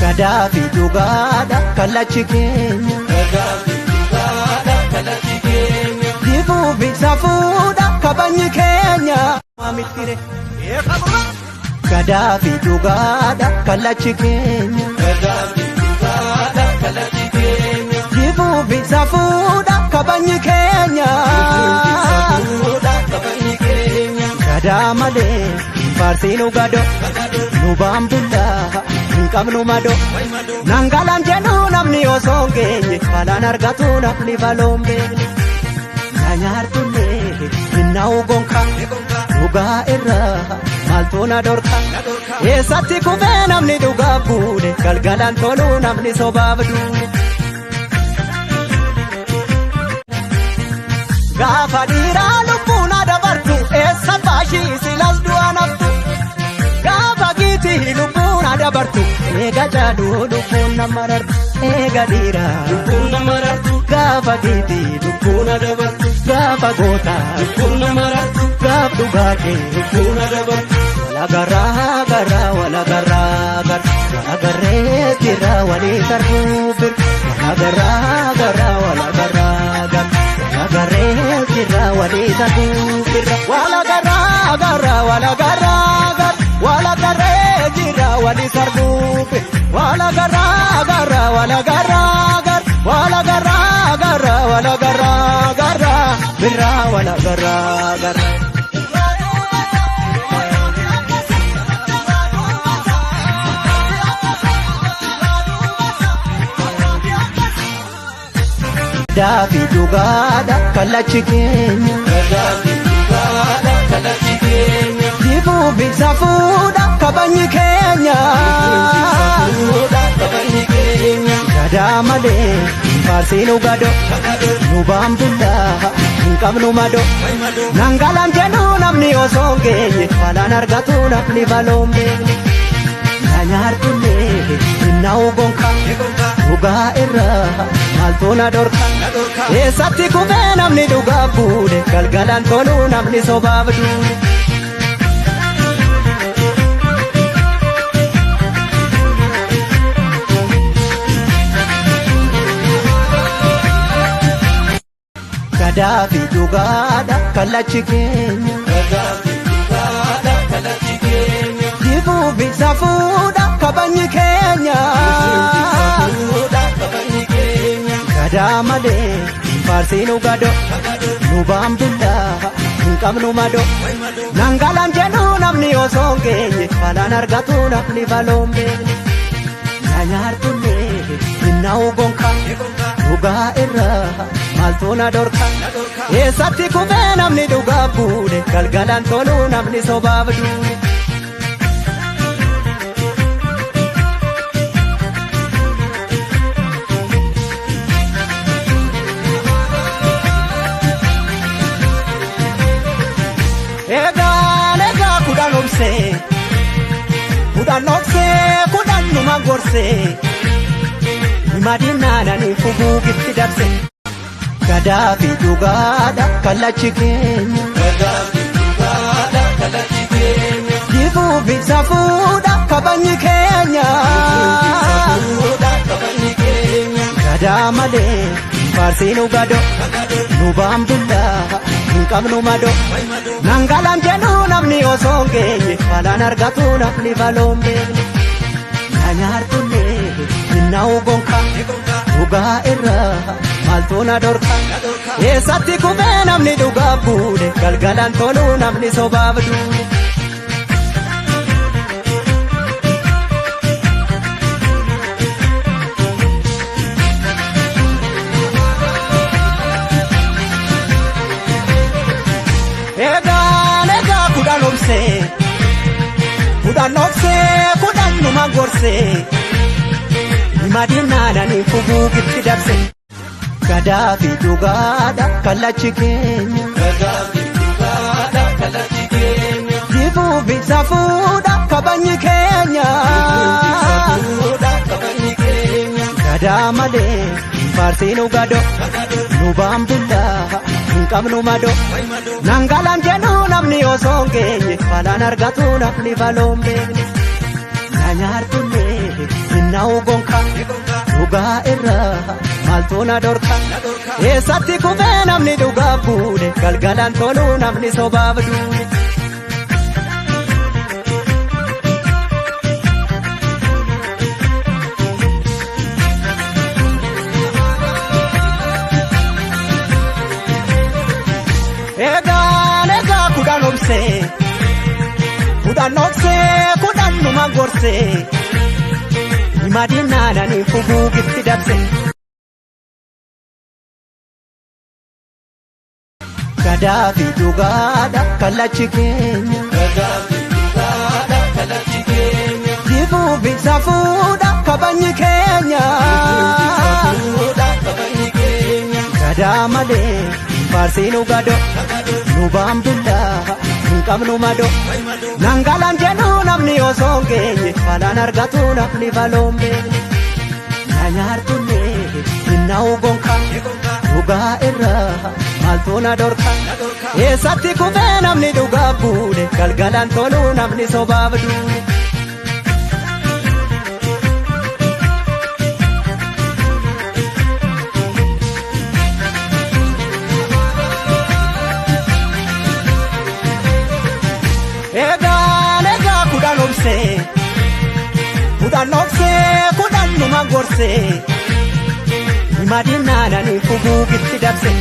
Gadaafi dhugaadha kallachi keenya. Gadaafi dhugaadha kallachi keenya. Jifuufi safuudha kabajni keenya. Gadaafi dhugaadha kallachi keenya. Gadaafi dhugaadha kallachi keenya. Jifuufi safuudha kabajni keenya. Jifuufi safuudha kabajni keenya. Gadaa malee faarsiin ugadoo nu baambullaa hin qabnu madoo. Nangalaan jedhu namni osoo hin geenye balaan argatu namni baloon beekne. Na nyaartullee hin na'u gonka dhugaa irraa maaltu na dhorka. Eessatti kufee namni dhugaa buune galgalaan toluu namni sobaaf duune. Gaafa dhiiraa lubbuun dabartu eessa baashii silas du'a naftu. Gaafa giitii lubbuun dabartu eega jaaduu lubbuun nama rartu eega dhiiraa. Lubbuun nama rartu. Gaafa giitii Lubbuun dabartu. gaafa gootaa Lubbuun nama rartu. gaaf dhugaa kee. Lubbuun dabartu. Walagaraa garaa walagaraa gara walagarree jira walii sarbuu bir walagaraa garaa walagaraa gara walagarree jira walii sarbuu bir walagaraa garaa walagaraa gara walagarree jira walii sarbuu bir walagaraa garaa walagaraa gara walagaraa garaa walagaraa gara birraa walagaraa gara. Gadaafi dhugaadha kallachi keenya. Gadaafi dhugaadha kallachi keenya. Jifuufi safuudha kabajni keenya. Jifuufi safuudha kabajni keenya. Gadaa malee faarsiin ugadoo nu baambullaa hin qabnu madoo. Nangalaan jedhu namni osoo hin geenye balaan argatu namni baloon beekne. Na nyaartullee hin na'u gonka dhugaa irraa maaltu na dhorka. Eessatti kufee namni dhugaa buune galgalaan toluu namni sobaaf duune. Gadaafi dhugaadha kallachi keenya. Gadaafi dhugaadha kallachi keenya. Jifuufi safuudha kabajni keenya. Jifuufi safuudha kabajni keenya. Gadaa malee faarsiin ugadoo nu baambullaa hin qabnu madoo. Nangalaan jedhu namni osoo hin geenye balaan argatu namni baloon beekne. Na nyaartullee hin na'u gonka dhugaa irraa maaltu na dhorka. Eessatti kufee namni dhugaa buune galgalaan toluu namni sobaaf duune. Eegaan egaa kudhan obsee kudhan obsee kudhan numa gorsee himadinaananii fuguugitti dabse. Gadaafi dhugaadha kallachi keenya. Gadaafi dhugaadha kallachi keenya. Jifuufi safuudha kabajni keenya. Jifuufi safuudha kabajni keenya. Gadaa malee faarsiin ugadoo nu baambullaa hin qabnu madoo. Nangalaan jedhu namni osoo hin geenye balaan argatu namni baloon beekne. Na nyaartullee hin na'u gonka dhugaa irraa maaltu na dhorka. Eessatti kufee namni dhugaa buune galgalaan toluu namni sobaaf duune. Eegaan egaa kudhan obsee kudhan obsee kudhan numa gorsee himadinaananii fuguugitti dabse. Gadaafi dhugaadha kallachi keenya. Gadaafi dhugaadha kallachi keenya. Jifuufi safuudha kabajni keenya. Jifuufi safuudha kabajni keenya. Gadaa malee faarsiin ugadoo nu baambullaa hin qabnu madoo. Nangalaan jedhu namni osoo hin geenye balaan argatu namni baloon beekne. Na nyaartullee hin na'u Dhugaa irraa maaltu na dhorka? Eessatti kufee namni dhugaaf buune galgalaan toluu namni sobaaf duune. Egaan egaa 10 obsee 10 obsee 10 numa gorsee himadinaananii fuguugitti dabse. Gadaa fi dhugaadha kallachi keenya. Gadaa fi dhugaadha kallachi keenya. Jifuu fi safuudha kabajni keenya. Safuudha kabajni keenya. Gadaa malee faarsiinu gadoo nu baambullaa hin qabnu madoo. Nangalaan jedhu namni osoo hin geenye balaan argatu namni baloon beekne. Na nyaartullee hinnaa'u gonka dhugaa irraa maaltu na dhorka. Eessatti kufee namni dhugaa buune galgalaan toluu namni sobaaf duune. Egaan egaa 10 obsee 10 obsee 10 numa gorsee himadinaananii fuguugitti dabse.